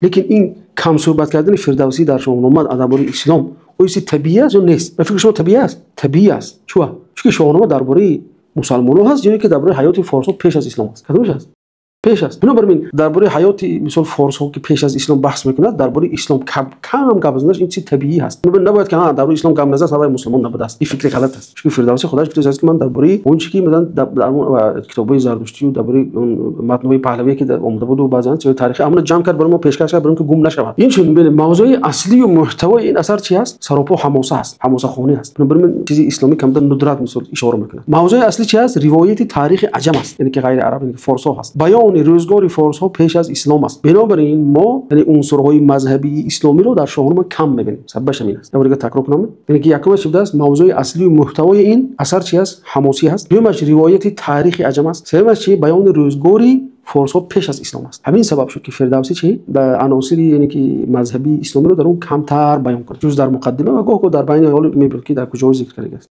Лекин ин кам суҳбат кардани Фирдавсӣ дар Шоҳнома дар бораи ислом, оё чизи табиӣ аст ё нест? Ба фикри шумо табиӣ аст? Табиӣ аст. Чаро? Чунки Шоҳнома дар бораи мусулмонон ҳаст ё инки дар бораи ҳаёти форсҳо пеш аз ислом аст? Кадомаш аст? Пеш аст. Бинобар ин дар бораи ҳаёти мисол форсҳо, ки пеш аз ислом баҳс мекунад, дар бораи ислом кам кам гап заданаш ин чизи табиӣ ҳаст. Набояд ки дар бораи ислом гап назад, сабаби мусулмон набудааст. Ин фикри ғалат аст. Чунки Фирдавсӣ худаш гуфтааст, ки ман дар бораи он чизе ки масалан дар китобҳои зардуштӣ ва дар бораи он матнҳои паҳлавӣ ки омада буд ва баъзан чизҳои таърихӣ, ҳамаро ҷамъ кард, барои мо пешкаш кард, барои инки гум нашавад. Ин чун бубинед, мавзӯи аслӣ ва мӯҳтавои ин асар чӣ ҳаст? Саропо ҳамоса аст, ҳамосахонӣ аст. Бинобар ин чизи исломӣ камтар надрат мисол ишора мекунад. Мавзӯи аслӣ чӣ ҳаст? Ривояти таърихи аҷам аст, яъне ки ғайри араб, яъне ки форсҳо ҳаст. Баёни рӯзгори форсҳо пеш аз ислом аст. Бинобар ин мо яъне унсурҳои мазҳабии исломиро дар Шоҳнома кам мебинем. Сабабаш ҳамин аст. Як бор дигар такрор кунам. Яъне ки якумаш чӣ будааст? Мавзӯи аслӣ ва мӯҳтавои ин асар чӣ ҳаст? Ҳамосӣ ҳаст. Дуюмаш ривояти таърихи аҷам аст. Сеюмаш чӣ? Баёни рӯзгори форсҳо пеш аз ислом аст. Ҳамин сабаб шуд, ки Фирдавсӣ чӣ? Ба унсурҳои яъне ки мазҳабии исломиро дар он камтар баён кунад. Ҷуз дар муқаддима ва гоҳ-гоҳ дар байни ҳол мебинед, ки дар куҷо зикр кардааст.